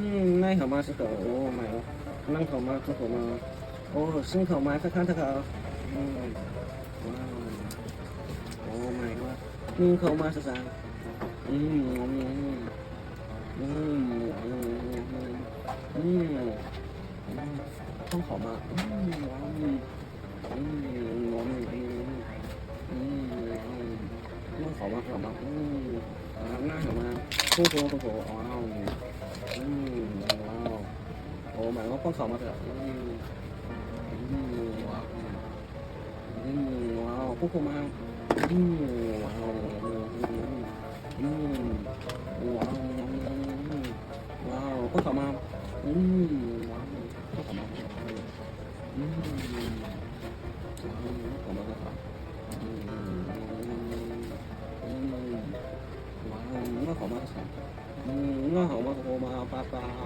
ມ ໄລ່ເຂົ້າມາຊະເຖາະ. ໂອ້ ມາແລ້ວ ກຳລັງເຂົ້າມາ ເຂົ້າມາ. ໂອ້ ເຊິ່ງເຂົ້າມາຄັກໆ ເຖາະ. ອືມ ວ້າວ ໂອ້ ມາແລ້ວ ເຊິ່ງເຂົ້າມາຊະ. ອືມ ອືມ ອືມ ອືມ ອືມ ອືມ ເຂົ້າມາ ອືມ ວ້າວ ອືມ ອືມ ອືມ ອືມ ອືມ ເຂົ້າມາ ເຂົ້າມາ ອືມ ອ່າ ມາ ເຂົ້າມາ ໂອ້ໂຫ ໂອ້ໂຫ ວ້າວ ອືມ ວ້າວ ໂອ້ ມາແລ້ວ ເຂົ້າມາເຖາະ. ອືມ ອືມ ວ້າວ ອືມ ວ້າວ ໂອ້ໂຫ ມາ ອືມ ວ້າວ ອືມ ອືມ ອືມ ອືມ ວ້າວ ອືມ ວ້າວ ເຂົ້າມາ ອືມ ວ້າວ ເຂົ້າມາ ອືມ ວ້າວ ເຂົ້າມາ ອືມ ອືມ ວ້າວ ເຂົ້າມາ ອືມ ເຂົ້າມາ ເຂົ້າມາ ປາ ປາ.